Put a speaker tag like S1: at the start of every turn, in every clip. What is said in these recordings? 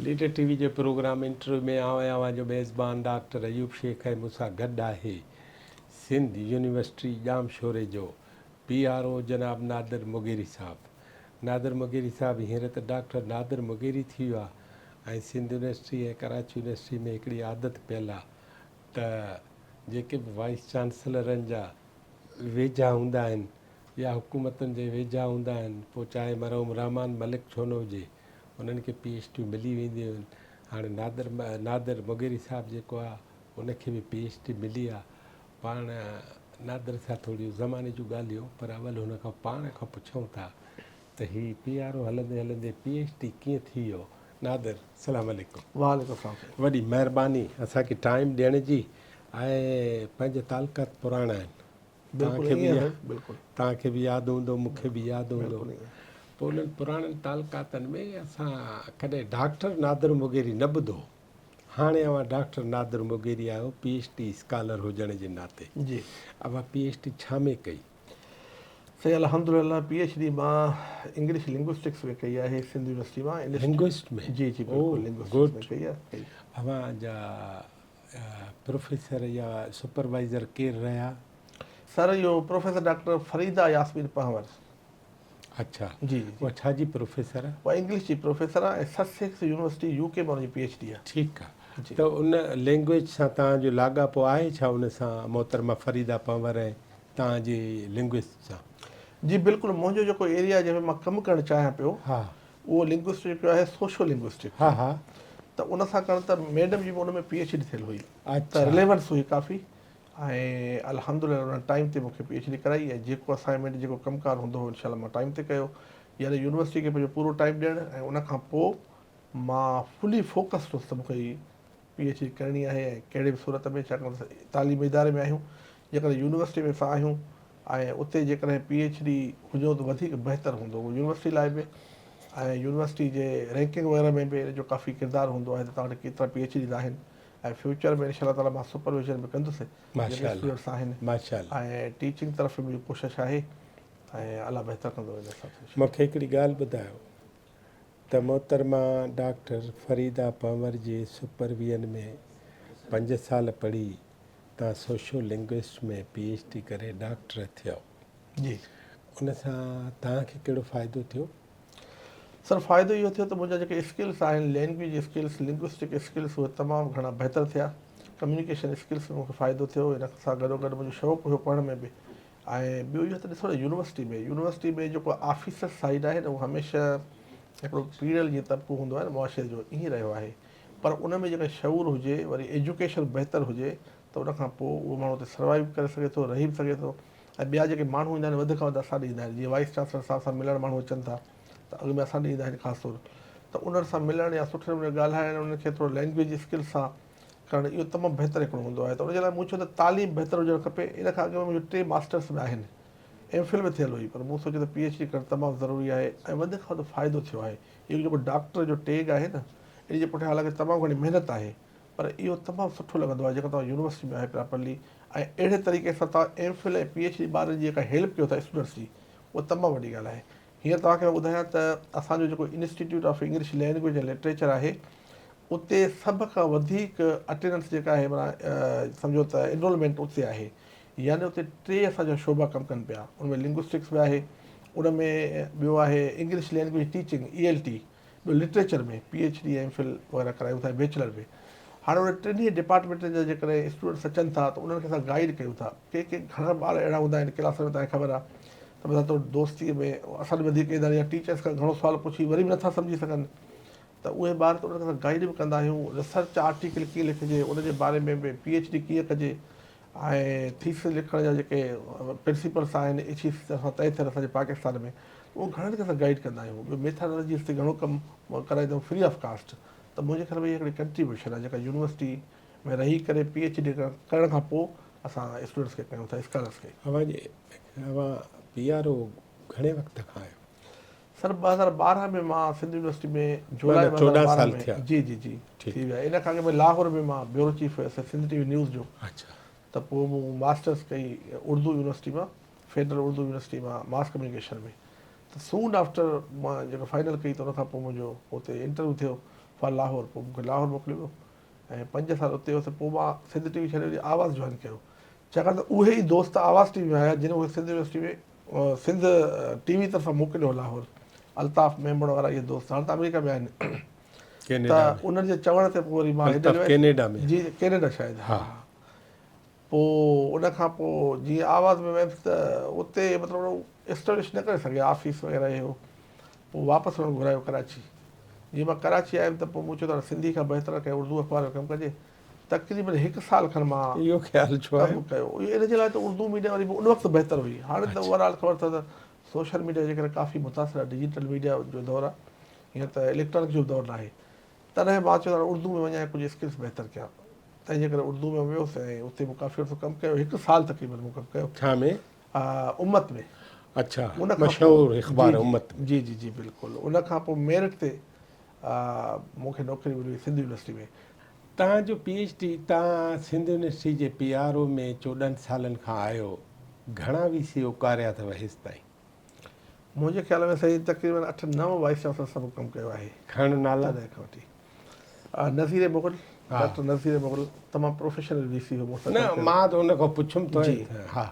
S1: Leader ٽي V جي programme interview ۾ آئون ۽ اوهان جو ميزبان ڊاڪٽر ايوب شيخ ۽ مون سان گڏ آهي سنڌ يونيورسٽي ڄامشوري جو پي آر او جناب نادر مغيري صاحب. نادر مغيري صاحب هينئر ته ڊاڪٽر نادر مغيري ٿي ويو آهي ۽ سنڌ يونيورسٽي ۽ ڪراچي يونيورسٽي ۾ هڪڙي عادت پيل آهي ته جيڪي به وائيس چانسلرن جا ويجها هوندا آهن يا حڪومتن جي ويجها هوندا آهن پوء چاهي مرحوم رحمان ملڪ ڇو نه هجي انهن کي پي ايڇ ڊيون ملي وينديون آهن هاڻي نادر نادر مغيري صاحب جيڪو آهي ان کي به پي ايڇ ڊي ملي آهي پاڻ نادر سان ٿوريون زماني جون ڳالهيون پر اول هن کان پاڻ کان پڇون ٿا ته هي پي آر او هلندي هلندي پي ايڇ ڊي ڪيئن ٿي ويو نادر سلام عليڪم.
S2: وعليڪم السلام سائين.
S1: وڏي مهرباني اسان کي ٽائيم ڏيڻ جي ۽ پنهنجا تعلقات پراڻا آهن توهان کي به توهان کي به ياد هوندو مون کي به ياد هوندو پوء انهن پراڻن تعلقاتن ۾ اسان ڪڏهن ڊاڪٽر نادر مغيري نه ٻڌو هاڻي اوهان ڊاڪٽر نادر مغيري آهيو پي ايڇ ڊي اسڪالر هجڻ جي ناتي
S2: جي
S1: اوهان پي ايڇ ڊي ڇا ۾ ڪئي؟
S2: سائين الحمدلله پي ايڇ ڊي مان انگلش لنگوسٽڪس ۾ ڪئي آهي سنڌ يونيورسٽي مان
S1: لنگوسٽ ۾
S2: جي جي بلڪل لنگوسٽڪس ۾ ڪئي آهي.
S1: اوهان جا پروفيسر يا سپروائيزر ڪير رهيا؟
S2: سر اهو پروفيسر ڊاڪٽر فريده ياسمين پنهور.
S1: اڇا
S2: جي جي
S1: اها ڇا جي پروفيسر آ؟
S2: اها انگلش جي پروفيسر آ ۽ سسيڪس يونيورسٽي يو ڪي مان ان جي پي ايڇ ڊي آ.
S1: ٺيڪ آ
S2: جي
S1: ته ان لينگويج سان توهان جو لاڳاپو آهي ڇا ان سان محترمه فريده پنهور ۽ توهان جي لنگوسٽ سان؟
S2: جي بلڪل منهنجو جيڪو ايريا جنهن ۾ مان ڪم ڪرڻ چاهيان پيو
S1: ها
S2: اهو لنگوسٽ جيڪو آهي سوشو لنگوسٽڪ
S1: ها ها
S2: ته ان سان ڪرڻ ته ميڊم جي به ان ۾ پي ايڇ ڊي ٿيل هئي ته
S1: اڇا
S2: رليونس هئي ڪافي ۽ الحمدلله ان ٽائيم تي مونکي پي ايڇ ڊي ڪرائي ۽ جيڪو اسائنمينٽ جيڪو ڪم ڪار هوندو هو انشاء الله مان ٽائيم تي ڪيو يعني يونيورسٽي کي پنهنجو پورو ٽائيم ڏيڻ ۽ ان کان پوء مان فلي فوڪسڊ هوس ته مونکي هي پي ايڇ ڊي ڪرڻي آهي ۽ ڪهڙي به صورت ۾ ڇاڪاڻ ته تعليمي اداري ۾ آهيون جيڪڏهن يونيورسٽي ۾ اسان آهيون ۽ اتي جيڪڏهن پي ايڇ ڊي هجون ته وڌيڪ بهتر هوندو اهو يونيورسٽي لاء به ۽ يونيورسٽي جي رينڪنگ وغيره ۾ به ان جو ڪافي ڪردار هوندو آهي ته توهان وٽ ڪيترا پي ايڇ ڊيز آهن ۽ فيوچر ۾ انشاء الله تعالي مان سپرويزن به ڪندس جيڪي اسٽوڊنٽس آهن ۽ ٽيچنگ طرف به منهنجي ڪوشش آهي ۽ الله بهتر ڪندو ان حساب سان.
S1: مون کي هڪڙي ڳالهه ٻڌايو ته محترمه ڊاڪٽر فريده پنهور جي سپرويزن ۾ پنج سال پڙهي توهان social linguist ۾ P H D ڪري ڊاڪٽر ٿيو.
S2: جي.
S1: ان سان توهان کي ڪهڙو فائدو ٿيو؟
S2: سر فائدو اهو ٿيو ته منهنجا جيڪي اسڪلس آهن لينگويج اسڪلس لنگوسٽڪ اسڪلس اهي تمام گهڻا بهتر ٿيا ڪميونيڪيشن اسڪلس ۾ مونکي فائدو ٿيو ان سان گڏو گڏ منهنجو شوق هيو پڙهڻ ۾ به ۽ ٻيو اهو ته ڏسو نه يونيورسٽي ۾ يونيورسٽي ۾ جيڪو آفيسر سائيڊ آهي نه اهو هميشه هڪڙو پيڙيل جيئن طبقو هوندو آهي نه معاشري جو ائين رهيو آهي پر ان ۾ جيڪڏهن شعور هجي وري ايجوڪيشن بهتر هجي ته ان کان پوء اهو ماڻهو اتي سروائيو به ڪري سگهي ٿو رهي به سگهي ٿو ۽ ٻيا جيڪي ماڻهو ايندا آهن وڌ کان وڌ اسان ڏي ايندا آهن جيئن وائيس چانسلر صاحب سان ملڻ ماڻهو اچن ٿا ته اڳ ۾ اسان ڏي ايندا آهن خاص طور ته انهن سان ملڻ يا سٺي نموني ڳالهائڻ انهن کي ٿورو لينگويج اسڪل سان ڪرڻ اهو تمام بهتر هڪڙو هوندو آهي ته ان جي لاء مون چيو ته تعليم بهتر هجڻ کپي ان کان اڳ ۾ منهنجو ٽي ماسٽرس به آهن ايم فل به ٿيل هئي پر مون سوچيو ته پي ايڇ ڊي ڪرڻ تمام ضروري آهي ۽ وڌ کان وڌ فائدو ٿيو آهي اهو جيڪو ڊاڪٽر جو ٽيگ آهي نه ان جي پٺيان حالانڪه تمام گهڻي محنت آهي پر اهو تمام سٺو لڳندو آهي جيڪو توهان يونيورسٽي ۾ آهي پراپرلي ۽ اهڙي طريقي سان توهان M Phil ۽ P H D ٻارن جي جيڪا هيلپ ڪيو ٿا اسٽوڊنٽس جي اها تمام وڏي ڳالهه آهي هينئر توهان کي مان ٻڌايان ته اسان جو جيڪو institute of English language ۽ literature آهي اتي سڀ کان وڌيڪ اٽينڊنس جيڪا آهي معنيٰ سمجهو ته انرولمينٽ اتي آهي يعني اتي ٽي اسان جا شعبا ڪم ڪن پيا ان ۾ لنگوسٽڪس به آهي ان ۾ ٻيو آهي English language teaching, E L T, ٻيو literature ۾ P H D M Phil وغيره ڪرايون ٿا ۽ بيچلر به. هاڻي انهن ٽنهي ڊپارٽمينٽن جا جيڪڏهن اسٽوڊنٽس اچن ٿا ته انهن کي اسان گائيڊ ڪيون ٿا. ڪي ڪي گهڻا ٻار اهڙا هوندا آهن ڪلاسن ۾ توهان کي خبر آهي ته مثال طور دوستي ۾ اسان ڏي وڌيڪ ايندا آهن يا ٽيچرس کان گهڻو سوال پڇي وري به نٿا سمجهي سگهن ته اهي ٻار ته انهن کي اسان گائيڊ به ڪندا آهيون ريسرچ آرٽيڪل ڪيئن لکجي ان جي باري ۾ به پي ايڇ ڊي ڪيئن ڪجي ۽ ٿيسز لکڻ جا جيڪي پرنسپلس آهن ايڇ اي سي طرفان طئي ٿيل اسان جي پاڪستان ۾ اهو گهڻن کي اسان گائيڊ ڪندا آهيون ٻيو ميٿاڊالاجيز تي گهڻو ڪم ڪرائيندا آهيون فري آف ڪاسٽ ته منهنجي خيال ۾ اها هڪڙي ڪنٽريبيوشن آهي جيڪا يونيورسٽي ۾ رهي ڪري پي ايڇ ڊي ڪرڻ کان پوء اسان اسٽوڊنٽس کي ڪيون ٿا اسڪالرس کي.
S1: اوهان جي اوهان پي آر او گهڻي وقت کان آهيو؟
S2: سر 2012 ۾ مان سنڌ يونيورسٽي ۾ جولاء
S1: معنيٰ 14
S2: 2012
S1: سال
S2: ۾
S1: ٿيا.
S2: جي جي جي
S1: ٺيڪ.
S2: ٿي ويا ان کان اڳ ۾ لاهور ۾ مان بيورو چيف هيس سنڌ ٽي وي نيوز جو.
S1: اڇا.
S2: ته پوء مون ماسٽرس ڪئي اردو يونيورسٽي مان فيڊرل اردو يونيورسٽي مان ماس ڪميونيڪيشن ۾ ته سون آفٽر مان جيڪا فائنل ڪئي ته ان کان پوء منهنجو اتي انٽرويو ٿيو فار لاهور پوء مون کي لاهور موڪليو ويو ۽ پنج سال اتي هيس پوء مان سنڌ ٽي وي ڇڏي وري آواز جوائن ڪيو ڇاڪاڻ ته اهي ئي دوست آواز ٽي وي ۾ آيا جن مون کي سنڌ يونيورسٽي ۾ سنڌ ٽي وي طرفان موڪليو هو لاهور الطاف ميمڻ وارا اهي دوست هاڻ ته آمريڪا ۾ آهن ته انهن جي چوڻ تي پوء وري مان هيڏي
S1: الطاف ڪينيڊا ۾
S2: جي ڪينيڊا شايد ها پوء ان کان پوء جيئن آواز ۾ ويس ته اتي مطلب اسٽيبلش نه ڪري سگهيا آفيس وغيره اهي هو پوء واپس انهن گهرايو ڪراچي جيئن مان ڪراچي آيم ته پوء مون چيو ته هاڻي سنڌي کان بهتر ڪنهن اردو اخبار ۾ ڪم ڪجي تقريبن هڪ سال کن مان
S1: اهو خيال ڇو
S2: آيو؟ ڪم ڪيو اهو ان جي لاء ته اردو ميڊيا وري به ان وقت بهتر هئي هاڻي ته اوور آل خبر اٿو ته سوشل ميڊيا جي ڪري ڪافي متاثر آهي ڊجيٽل ميڊيا جو دور آهي هينئر ته اليڪٽرانڪ جو به دور ناهي تڏهن مان چيو ته هاڻي اردو ۾ وڃان ۽ ڪجهه اسڪلس بهتر ڪيان. تنهن جي ڪري اردو ۾ ويس ۽ اتي مون ڪافي عرصو ڪم ڪيو. هڪ سال تقريبن مون ڪم ڪيو.
S1: ڇا ۾؟
S2: امت ۾.
S1: اڇا مشهور اخبار امت
S2: ۾. جي جي جي بلڪل. ان کان پوء ميرٽ تي مون کي نوڪري ملي سنڌ يونيورسٽي ۾.
S1: توهان جو پي ايڇ ڊي توهان سنڌ يونيورسٽي جي پي آر او ۾ 14 سالن کان آهيو، گهڻا وي سي اڪاريا اٿو هيستائين؟
S2: منهنجي خيال ۾ سائين تقريبن اٺ نو وائيس چانسلر سان مون ڪم ڪيو آهي.
S1: کڻ نالا.
S2: تڏهن کان وٺي نذير مغل، ڊاڪٽر نذير مغل تمام پروفيشنل وي سي هو مون سان
S1: ڪم ڪيو. نه مان ته ان کان پڇيم ته
S2: جي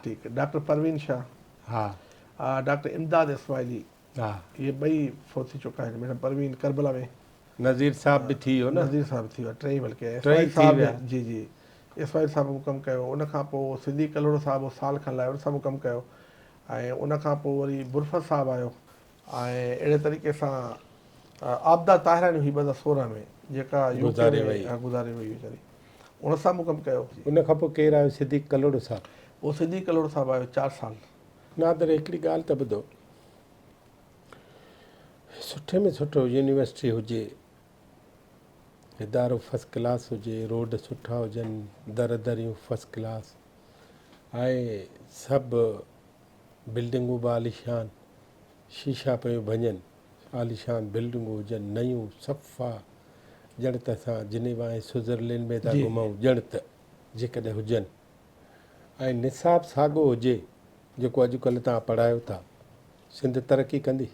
S2: ٺيڪ ڊاڪٽر پروين شاهه، ها ڊاڪٽر امداد اسماعيلي، ها اهي ٻئي فوت ٿي چڪا آهن. ميڊم پروين ڪربلا ۾.
S1: نذير صاحب به ٿي ويو نه.
S2: نذير صاحب ٿي ويو ٽئي بلڪه اسماعيل صاحب جي جي اسماعيل صاحب مون ڪم ڪيو ان کان پوء صديق ڪلهوڙو صاحب هو سال کن لاء ان سان مون ڪم ڪيو. ۽ ان کان پوء وري برفت صاحب آيو ۽ اهڙي طريقي سان عابده طاهراڻي هئي 2016 ۾ جيڪا يو ڪي ۾ گذاري وئي ويچاري ان سان مون ڪم ڪيو.
S1: ان کان پوء ڪير آيو صديق ڪلهوڙو صاحب؟
S2: پوء صديق ڪلهوڙو صاحب آيو چار سال.
S1: نادر هڪڙي ڳالهه ته ٻڌو سٺي ۾ سٺو يونيورسٽي هجي ادارو فرسٽ ڪلاس هجي روڊ سٺا هجن در دريون فرسٽ ڪلاس ۽ سڀ بلڊنگون به عاليشان شيشا پيون ڀڃن، عاليشان بلڊنگون هجن، نيون صفا ڄڻ ته اسان جنيوا ۽ سوئٽزرلينڊ ۾ ٿا گهمون ڄڻ ته جيڪڏهن هجن ۽ نصاب ساڳو هجي جيڪو اڄڪلهه توهان پڙهايو ٿا، سنڌ ترقي ڪندي؟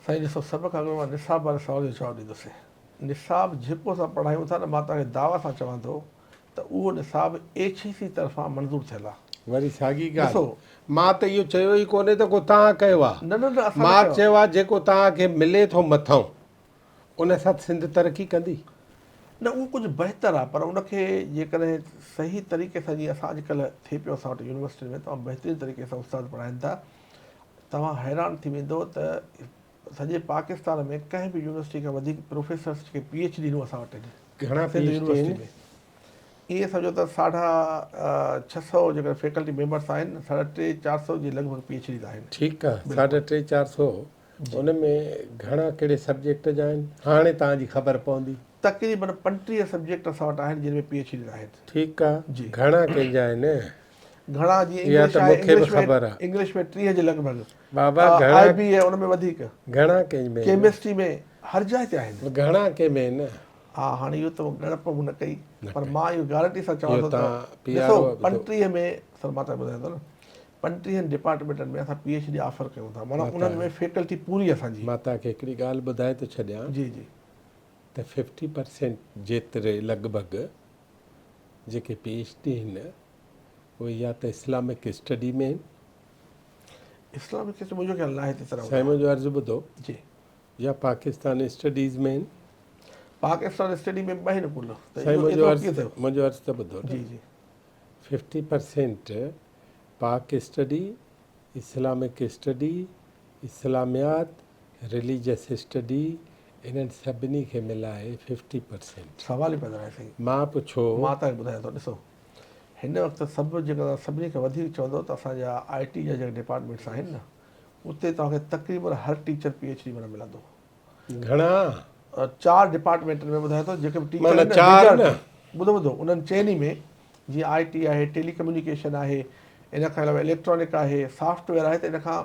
S2: سائين ڏسو سڀ کان اڳ ۾ مان نصاب واري سوال جو جواب ڏيندس. نصاب جيڪو اسان پڙهايون ٿا نه مان توهان کي دعويٰ سان چوان ٿو ته اهو نصاب ايڇ اي سي طرفان منظور ٿيل آ.
S1: وري ساڳي ڳالهه. مان ته اهو چيو ئي ڪونهي ته ڪو توهان ڪيو آ.
S2: نه نه نه اسان نه
S1: مان
S2: ڪيو آ.
S1: چيو آ جيڪو توهان کي ملي ٿو مٿئون ان سان سنڌ ترقي ڪندي.
S2: نه اهو ڪجهه بهتر آ پر ان کي جيڪڏهن صحيح طريقي سان جيئن اسان اڄڪلهه ٿئي پيو اسان وٽ يونيورسٽين ۾ تمام بهترين طريقي سان استاد پڙهائين ٿا توهان حيران ٿي ويندو ته سڄي پاڪستان ۾ ڪنهن به يونيورسٽي کان وڌيڪ پروفيسرس جيڪي پي ايڇ ڊي اسان وٽ آهن.
S1: گهڻا پي ايڇ ڊي آهن؟
S2: ائين سمجهو ته 650 جيڪڏهن فيڪلٽي ميمبرس آهن، ساڍا ٽي چار سؤ جي لڳ ڀڳ پي ايڇ ڊيز آهن.
S1: ٺيڪ آهي، ساڍا ٽي چار سؤ ان ۾ گهڻا ڪهڙي سبجيڪٽ جا آهن؟ هاڻي توهان جي خبر پوندي.
S2: تقريبن 35 سبجيڪٽ اسان وٽ آهن جن ۾ پي ايڇ ڊيز آهن.
S1: ٺيڪ آهي، گهڻا ڪنهن جا آهن؟
S2: گهڻا جيئن انگلش آهي انگلش ۾ 30 جي لڳ ڀڳ.
S1: بابا گهڻا
S2: آء بي ان ۾ وڌيڪ.
S1: گهڻا ڪنهن ۾
S2: ڪيمسٽري ۾ هر جاء تي آهن.
S1: گهڻا ڪنهن ۾ آهن.
S2: ها هاڻي اهو ته ڳڻپ مون نه ڪئي پر مان اهو گارنٽي سان چوان ٿو ته ڏسو 35 ۾ سر مان توهان کي ٻڌايان ٿو نه 35 ڊپارٽمينٽن ۾ اسان پي ايڇ ڊي آفر ڪيون ٿا معنيٰ انهن ۾ فيڪلٽي پوري اسان جي.
S1: مان توهان کي هڪڙي ڳالهه ٻڌائي ٿو ڇڏيان.
S2: جي جي.
S1: ته 50% جيتري لڳ ڀڳ جيڪي پي ايڇ ڊي آهن اهي يا ته اسلامڪ اسٽڊي ۾ آهن.
S2: اسلامڪ اسٽڊي منهنجو خيال ناهي ته
S1: سائين منهنجو عرض ٻڌو.
S2: جي.
S1: يا پاڪستان اسٽڊيز ۾ آهن.
S2: پاڪستان اسٽڊي ۾ ٻه آهن ڪل.
S1: سائين منهنجو عرض منهنجو عرض ته ٻڌو
S2: نه. جي جي.
S1: 50% پاڪ اسٽڊي، اسلامڪ اسٽڊي، اسلاميات، رليجس اسٽڊي انهن سڀني کي ملائي 50%.
S2: سوال ئي پيدا ناهي سائين.
S1: مان پڇو.
S2: مان توهان کي ٻڌايان ٿو ڏسو هن وقت سڀ جيڪا توهان سڀني کان وڌيڪ چوندو ته اسان جا آء ٽي جا جيڪا ڊپارٽمينٽس آهن نه اتي توهان کي تقريبن هر ٽيچر پي ايڇ ڊي معنيٰ ملندو.
S1: گهڻا؟
S2: چار ڊپارٽمينٽن ۾ ٻڌايان ٿو جيڪي به ٽيچر
S1: معنيٰ
S2: آهن نه
S1: چار نه.
S2: ميجارٽي ٻڌو ٻڌو انهن چئني ۾ جيئن آء ٽي آهي ٽيلي ڪميونيڪيشن آهي ان کان علاوه اليڪٽرانڪ آهي سافٽ ويئر آهي ته ان کان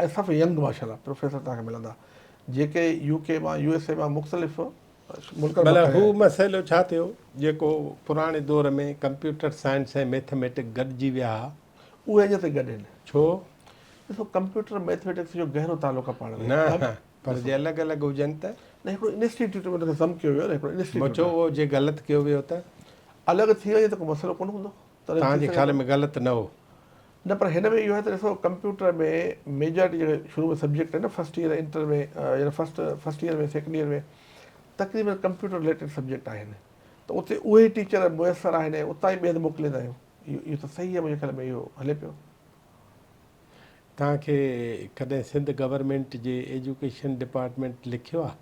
S2: ۽ سڀ ينگ ماشاء الله پروفيسر توهان کي ملندا جيڪي يو ڪي مان يو ايس اي مان مختلف ملڪن مان
S1: ڀلا
S2: کڻي
S1: هو
S2: آيا.
S1: مسئلو ڇا ٿيو جيڪو پراڻي دور ۾ ڪمپيوٽر سائنس ۽ ميٿميٽڪ گڏجي ويا ها؟
S2: اهي اڃا تائين گڏ آهن.
S1: ڇو؟
S2: ڏسو ڪمپيوٽر ميٿميٽڪس جو گهرو تعلق آهي پاڻ ۾.
S1: نه. پر جي الڳ الڳ هجن ته؟
S2: نه هڪڙو انسٽيٽيوٽ ۾ ان کي ضم ڪيو ويو نه هڪڙو انسٽيٽيوٽ
S1: مون چيو اهو جي غلط ڪيو ويو ته؟
S2: الڳ ٿي وڃي ته ڪو مسئلو ڪونه هوندو.
S1: تڏهن توهان جي خيال ۾ غلط نه هو؟
S2: نه پر هن ۾ اهو آهي ته ڏسو ڪمپيوٽر ۾ ميجارٽي جيڪي شروع ۾ سبجيڪٽ آهن نه فرسٽ ايئر انٽر ۾ يعني first first year ۾ second year ۾ تقريبن ڪمپيوٽر رليٽيڊ سبجيڪٽ آهن ته اتي اهي ٽيچر ميسر آهن ۽ اتان ئي ٻئي هنڌ موڪليندا آهيون اهو اهو ته صحيح آهي منهنجي خيال ۾ اهو هلي پيو.
S1: توهان کي ڪڏهن سنڌ گورنمينٽ جي ايجوڪيشن ڊپارٽمينٽ لکيو آهي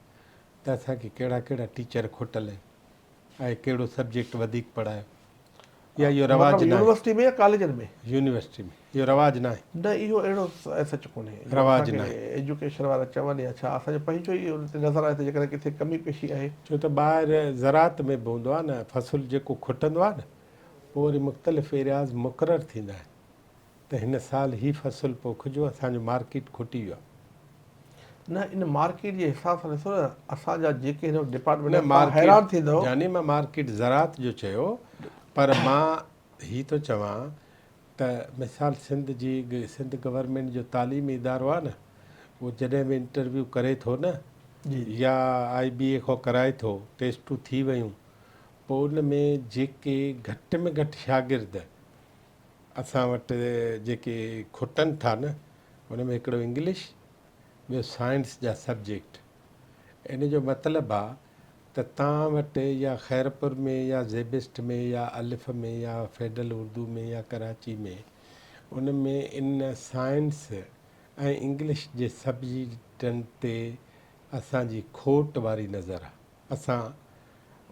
S1: ته اسان کي ڪهڙا ڪهڙا ٽيچر کٽل آهن ۽ ڪهڙو سبجيڪٽ وڌيڪ پڙهايو يا اهو رواج
S2: مطلب
S1: ناهي؟
S2: يونيورسٽي ۾ يا ڪاليجن ۾؟
S1: يونيورسٽي ۾ اهو رواج ناهي.
S2: نه اهو اهڙو سچ ڪونهي جو
S1: رواج
S2: اسان کي
S1: ناهي.
S2: ايجوڪيشن وارا چون يا ڇا اسان جو پنهنجو ئي ان تي نظر آهي ته جيڪڏهن ڪٿي ڪمي پيشي آهي.
S1: ڇو ته ٻاهر زراعت ۾ به هوندو آهي نه فصل جيڪو کٽندو آهي نه پوء وري مختلف ايرياز مقرر ٿيندا آهن ته هن سال هي فصل پوکجو اسان جو مارڪيٽ کٽي ويو آهي.
S2: نه ان مارڪيٽ جي حساب سان ڏسو نه اسان جا جيڪي هن وقت ڊپارٽمينٽ
S1: نه
S2: آهن توهان حيران
S1: مارڪيٽ
S2: ٿيندؤ.
S1: يعني مان مارڪيٽ زراعت جو چيو پر مان هي ٿو چوان ته مثال سنڌ جي سنڌ گورنمينٽ جو تعليمي ادارو آهي نه اهو جڏهن به انٽرويو ڪري ٿو نه
S2: جي.
S1: يا آء بي اي کان ڪرائي ٿو ٽيسٽون ٿي ويون پوء ان ۾ جيڪي گهٽ ۾ گهٽ شاگرد اسان وٽ جيڪي کٽن ٿا نه ان ۾ هڪڙو انگلش ٻيو سائنس جا سبجيڪٽ ان جو مطلب آ ته تان وٽ يا خيرپور ۾ يا زيبسٽ ۾ يا الف ۾ يا فيڊرل اردو ۾ يا ڪراچي ۾ ان ۾ ان سائنس ۽ انگلش جي سبجيڪٽن تي اسان جي کوٽ واري نظر آ اسان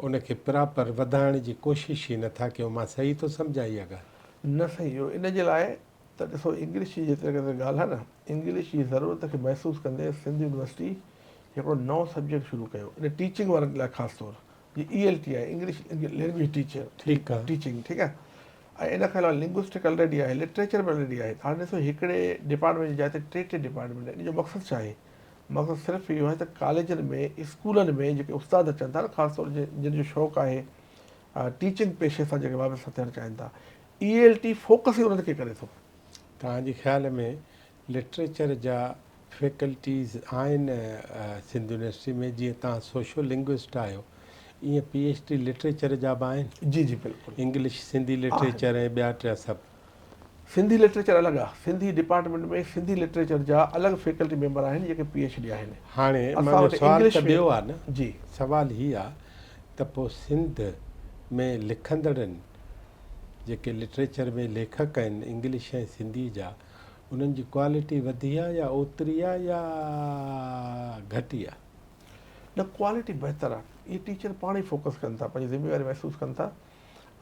S1: ان کي پراپر وڌائڻ جي ڪوشش ئي نٿا ڪيون مان صحيح ٿو سمجهان اها ڳالهه؟
S2: نه سائين اهو ان جي لاء ته ڏسو انگلش جي جيتري قدر ڳالهه آهي نه انگلش جي ضرورت کي محسوس ڪندي سنڌ يونيورسٽي هڪڙو نئون سبجيڪٽ شروع ڪيو ان ٽيچنگ وارن لاء خاص طور جي اي ايل ٽي آهي انگلش لينگويج ٽيچر
S1: ٺيڪ آهي
S2: ٽيچنگ ٺيڪ آهي ۽ ان کان علاوه لنگوسٽڪ الريڊي آهي لٽريچر به الريڊي آهي هاڻي ڏسو هڪڙي ڊپارٽمينٽ جي جاء تي ٽي ٽي ڊپارٽمينٽ آهن ان جو مقصد ڇا آهي مقصد صرف اهو آهي ته ڪاليجن ۾ اسڪولن ۾ جيڪي استاد اچن ٿا نه خاص طور جن جو شوق آهي ٽيچنگ پيشي سان جيڪي وابسته ٿيڻ چاهين ٿا اي ايل ٽي فوڪس ئي انهن کي ڪري ٿو.
S1: توهان جي خيال ۾ لٽريچر جا فيڪلٽيز آهن سنڌ يونيورسٽي ۾ جيئن توهان سوشو لنگوسٽ آهيو ايئن پي ايڇ ڊي لٽريچر جا به آهن؟
S2: جي جي بلڪل
S1: انگلش سنڌي
S2: آهن.
S1: لٽريچر ۽ ٻيا ٽيا سڀ.
S2: سنڌي لٽريچر الڳ آ. سنڌي ڊپارٽمينٽ ۾ سنڌي لٽريچر جا الڳ فيڪلٽي ميمبر آهن جيڪي پي ايڇ ڊي آهن.
S1: هاڻي
S2: اسان
S1: منهنجو
S2: وٽ
S1: سوال
S2: انگلش
S1: ته
S2: ۾
S1: ٻيو آ نه.
S2: جي.
S1: سوال هي آ ته پوء سنڌ ۾ لکندڙن جيڪي لٽريچر ۾ ليکڪ آهن انگلش ۽ سنڌي جا انهن جي ڪوالٽي وڌي آ يا اوتري آ يا گهٽي آ؟
S2: نه ڪوالٽي بهتر آ. اهي ٽيچر پاڻ ئي فوڪس ڪن ٿا پنهنجي ذميواري محسوس ڪن ٿا.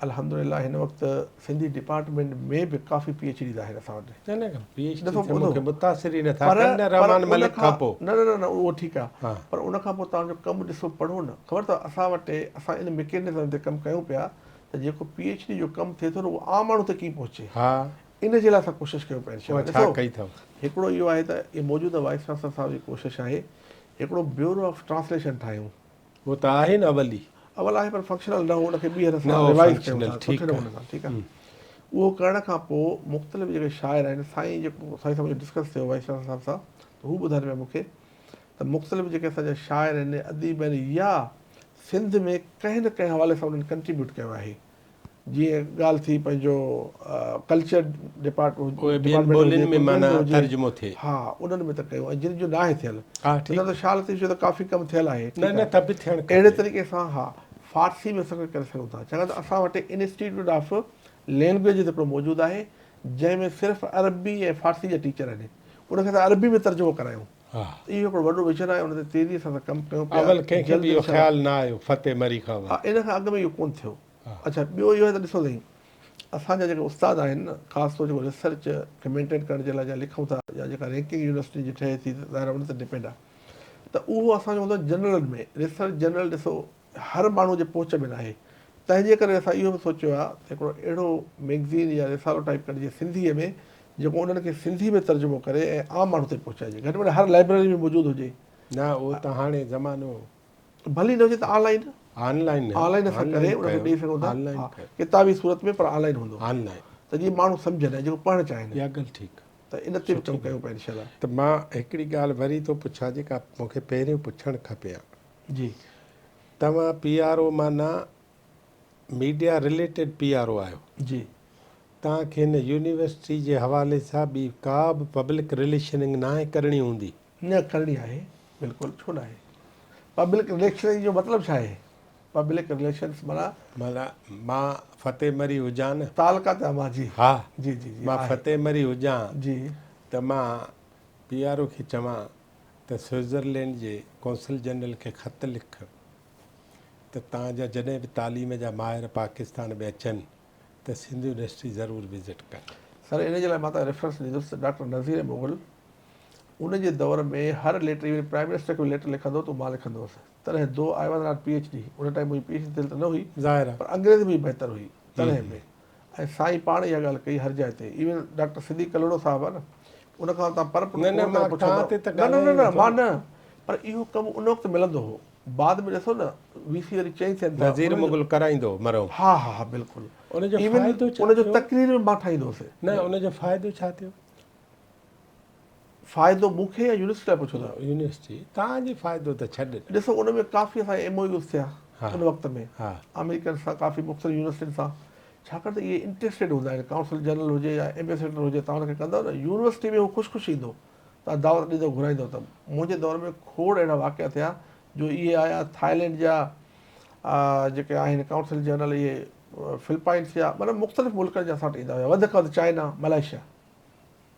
S2: الحمدلله هن وقت سنڌي ڊپارٽمينٽ ۾ به ڪافي پي ايڇ ڊيز آهن اسان وٽ.
S1: نه نه پي ايڇ ڊي
S2: ڏسو
S1: ته
S2: ٻڌو
S1: مون کي متاثر ئي نٿا
S2: پر
S1: ڪن نه
S2: پر
S1: رحمان
S2: ان
S1: ملڪ
S2: کان
S1: کان پوء.
S2: نه نه نه نه اهو ٺيڪ آ
S1: ها.
S2: پر ان کان پوء توهان جو ڪم ڏسو پڙهو نه خبر اٿو اسان وٽ اسان ان مڪينزم تي ڪم ڪيون پيا ته جيڪو پي ايڇ ڊي جو ڪم ٿئي ٿو نه اهو عام ماڻهو تي ڪيئن پهچي
S1: ها.
S2: ان جي لاء اسان ڪوشش ڪيون پيا انشاء
S1: اها
S2: الله
S1: ڇا
S2: ڏسو
S1: ڪئي اٿو.
S2: هڪڙو اهو آهي ته اهي موجوده وائيس چانسلر صاحب جي ڪوشش آهي هڪڙو بيورو آف ٽرانسليشن ٺاهيون.
S1: اهو ته آهي نه اول ئي.
S2: اول آهي پر فنڪشنل نه هو ان کي ٻيهر
S1: نه
S2: اسان
S1: هو
S2: ريوائز ڪيون
S1: فنڪشنل
S2: ٿا سٺي
S1: ٺيڪ
S2: نموني
S1: آهي.
S2: سان ٺيڪ آهي اهو ڪرڻ کان پوء مختلف جيڪي شاعر آهن سائين جيڪو سائين سان منهنجو ڊسڪس ٿيو وائيس چانسلر صاحب سان ته هو ٻڌائن پيا مون کي ته مختلف جيڪي اسان جا شاعر آهن اديب آهن يا سنڌ ۾ ڪنهن نه ڪنهن حوالي سان انهن ڪنٽريبيوٽ ڪيو آهي جيئن ڳالهه ٿي پنهنجو ڪلچر
S1: اهي ٻين
S2: ڊپارٽمينٽ
S1: ٻولين
S2: هجي
S1: ۾
S2: ڪو ٻين
S1: معنيٰ
S2: ۾ هجي
S1: ترجمو ٿئي.
S2: ها انهن ۾ ته ڪيو ۽ جن جو ناهي ٿيل
S1: ها ٺيڪ
S2: نه ته شاهه لطيف جو ته ڪافي ڪم ٿيل آهي
S1: نه
S2: ٺيڪ
S1: نه
S2: آهي
S1: ته به ٿيڻ
S2: اهڙي
S1: کپي.
S2: طريقي سان ها فارسي ۾ اسان ڪري سگهون ٿا ڇاڪاڻ ته اسان وٽ انسٽيٽيوٽ آف لينگويجز هڪڙو موجود آهي جنهن ۾ صرف عربي ۽ فارسي جا ٽيچر آهن ان کي اسان عربي ۾ ترجمو ڪرايون
S1: ها.
S2: ته اهو هڪڙو وڏو ويزن آهي ان تي تيزي سان اسان ڪم ڪيون پيا
S1: اول ڪنهن کي
S2: جلد
S1: به اهو
S2: انشاء الله
S1: خيال نه آيو فتح مري کان
S2: ها
S1: اول.
S2: ان کان اڳ ۾ اهو ڪونه ٿيو. اڇا ٻيو اهو آهي ته ڏسو سائين اسان جا جيڪي استاد آهن نه خاص طور جيڪو ريسرچ کي مينٽين ڪرڻ جي لاء جا لکون ٿا يا جيڪا رينڪنگ يونيورسٽي جي ٺهي ٿي ته ظاهر آهي ان تي ڊپينڊ آهي ته اهو اسان جو هوندو آهي جنرلن ۾ ريسرچ جنرل ڏسو هر ماڻهو جي پهچ ۾ ناهي تنهن جي ڪري اسان اهو به سوچيو آهي ته هڪڙو اهڙو ميگزين يا رسالو ٽائيپ ڪڍجي سنڌيء ۾ جيڪو انهن کي سنڌي ۾ ترجمو ڪري ۽ عام ماڻهو تائين پهچائجي گهٽ ۾ گهٽ هر لائبريري ۾ موجود هجي.
S1: نه اهو ته هاڻي زمانو
S2: ڀلي نه هجي ته آن لائين
S1: آن لائين
S2: آن لائين اسان ڪري ان کي ڏئي سگهون ٿا ها ڪتابي صورت ۾ پر آن لائين هوندو
S1: آن لائين
S2: ته جيئن ماڻهو سمجهن ۽ جيڪو پڙهڻ چاهين.
S1: اها ڳالهه ٺيڪ.
S2: ته ان تي به ڪم ڪيون پيا انشاء الله.
S1: ته مان هڪڙي ڳالهه وري ٿو پڇان جيڪا مون کي پهريون پڇڻ کپي ها.
S2: جي.
S1: توهان پي آر او معنيٰ media related P R O آهيو.
S2: جي.
S1: توهان کي هن يونيورسٽي جي حوالي سان ٻي ڪا به پبلڪ رليشننگ ناهي ڪرڻي هوندي.
S2: نه ڪرڻي آهي بلڪل ڇو ناهي. پبلڪ رليشننگ جو مطلب ڇا آهي؟ پبلڪ رليشنس معنيٰ.
S1: معنيٰ مان فتح مري هجان نه.
S2: تعلقه تي مان جي.
S1: ها
S2: جي جي جي
S1: مان فتح مري هجان
S2: جي.
S1: ته مان پي آر او کي چوان ته سوئٽزرلينڊ جي قونصل جنرل کي خط لک ته توهان جا جڏهن به تعليم جا ماهر پاڪستان ۾ اچن ته سنڌ يونيورسٽي ضرور وزٽ ڪن.
S2: سر ان جي لاء مان توهان کي ريفرنس ڏيندس ته ڊاڪٽر نذير مغل ان جي دور ۾ هر ليٽر ايون پرائم منسٽر کي به ليٽر لکندو هو ته مان لکندو هوس تڏهن though I was not P H D in time منهنجي پي ايڇ ڊي ٿيل ته نه هئي
S1: ظاهر آهي
S2: پر انگريزي منهنجي بهتر هئي تڏهن به ۽ سائين پاڻ اها ڳالهه ڪئي هر جاء تي ايون ڊاڪٽر صديق ڪلهوڙو صاحب آهي نه ان کان تان پر
S1: نه نه مان
S2: توهان
S1: تي ته
S2: نه نه نه مان نه پر اهو ڪم ان وقت ملندو هو بعد ۾ ڏسو نه وي سي وري چينج ٿين
S1: ٿا نذير مغل ڪرائيندو هو مرحوم
S2: ها ها ها بلڪل
S1: ان جو فائدو
S2: ڇا ان جو تقرير به مان ٺاهيندو هوس
S1: نه ان جو فائدو ڇا ٿيو
S2: فائدو مون کي يا يونيورسٽي لاء پڇو ٿا؟
S1: يونيورسٽي توهان جي فائدو ته ڇڏ.
S2: ڏسو ان ۾ ڪافي اسان جا ايم او يوز ٿيا ان وقت ۾ آمريڪن سان ڪافي مختلف يونيورسٽين سان ڇاڪاڻ ته اهي انٽريسٽيڊ هوندا آهن ڪائونسل جنرل هجي يا ايمبيسيڊر هجي توهان ان کي ڪندؤ نه يونيورسٽي ۾ هو خوش خوش ايندو توهان دعوت ڏيندؤ گهرائيندؤ ته منهنجي دور ۾ کوڙ اهڙا واقعا ٿيا جو اهي آيا ٿائلينڊ جا جيڪي آهن ڪائونسل جنرل اهي فلپائنس جا مطلب مختلف ملڪن جا اسان وٽ ايندا هيا وڌ کان وڌ چائنا ملائيشيا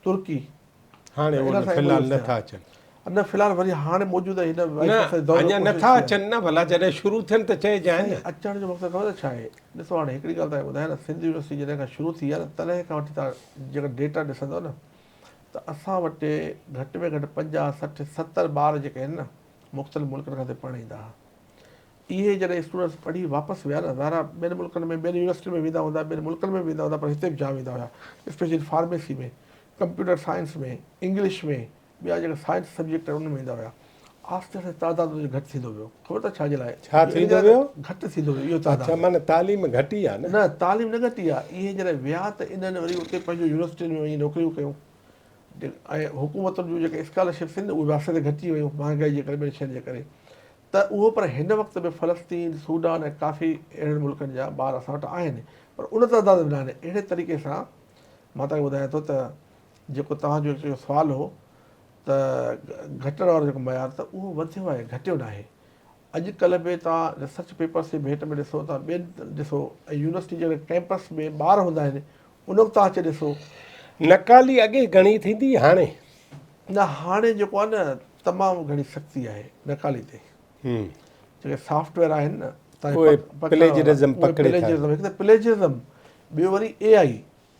S2: ترڪي
S1: هاڻي اهي في الحال نه ٿا اچن.
S2: نه في الحال وري هاڻي موجوده هن
S1: نه اڃا نه ٿا اچن نه ڀلا جڏهن شروع ٿين ته چئجانء نه.
S2: اچڻ جو مقصد خبر اٿئي ڇا آهي ڏسو هاڻي هڪڙي ڳالهه توهان کي ٻڌايان نه سنڌ يونيورسٽي جڏهن کان شروع ٿي آهي نه تڏهن کان وٺي توهان جيڪا ڊيٽا ڏسندؤ نه ته اسان وٽ گهٽ ۾ گهٽ 50 60 70 ٻار جيڪي آهن نه مختلف ملڪن کان هتي پڙهڻ ايندا هئا اهي جڏهن اسٽوڊنٽس پڙهي واپس ويا نه ظاهر آهي ٻين ملڪن ۾ ٻين يونيورسٽين ۾ ويندا هوندا ٻين ملڪن ۾ به ويندا هوندا پر هتي به جام ايندا هيا specially pharmacy ۾ computer science ۾ English ۾ ٻيا جيڪا سائنس سبجيڪٽ آهن انهن ۾ ايندا هيا آهستي آهستي تعداد ان جو گهٽ ٿيندو ويو خبر اٿو ڇا جي لاء
S1: ڇا ٿيندو ويو
S2: گهٽ ٿيندو ويو اهو تعداد
S1: اڇا معنيٰ تعليم گهٽي آهي نه
S2: نه تعليم نه گهٽي آهي اهي جڏهن ويا ته انهن وري اتي پنهنجو يونيورسٽين ۾ وڃي نوڪريون ڪيون ۽ حڪومتن جون جيڪي اسڪالرشپس آهن اهي به آهستي آهستي گهٽجي ويون مهانگائي جي ڪري ٻين شين جي ڪري ته اهو پر هن وقت به فلسطين، سوڊان ۽ ڪافي اهڙن ملڪن جا ٻار اسان وٽ آهن پر ان تعداد ۾ ناهن. اهڙي طريقي سان مان توهان کي ٻڌايان ٿو ته جيڪو توهان جو اهو سوال هو ته گهٽڻ وارو جيڪو معيار ته اهو وڌيو آهي گهٽيو ناهي. اڄ ڪلهه به توهان ريسرچ پيپرس جي ڀيٽ ۾ ڏسو توهان ٻين ڏسو ۽ يونيورسٽي جي جيڪڏهن ڪئمپس ۾ ٻار هوندا آهن ان وقت توهان اچي ڏسو.
S1: نقالي اڳي گهڻي ٿيندي هاڻي؟
S2: نه هاڻي جيڪو آهي نه تمام گهڻي سختي آهي نقالي تي. جيڪي سافٽ ويئر آهن نه
S1: اهي پليجرزم پڪڙي ٿا.
S2: هڪ ته پليجرزم ٻيو وري اي آئي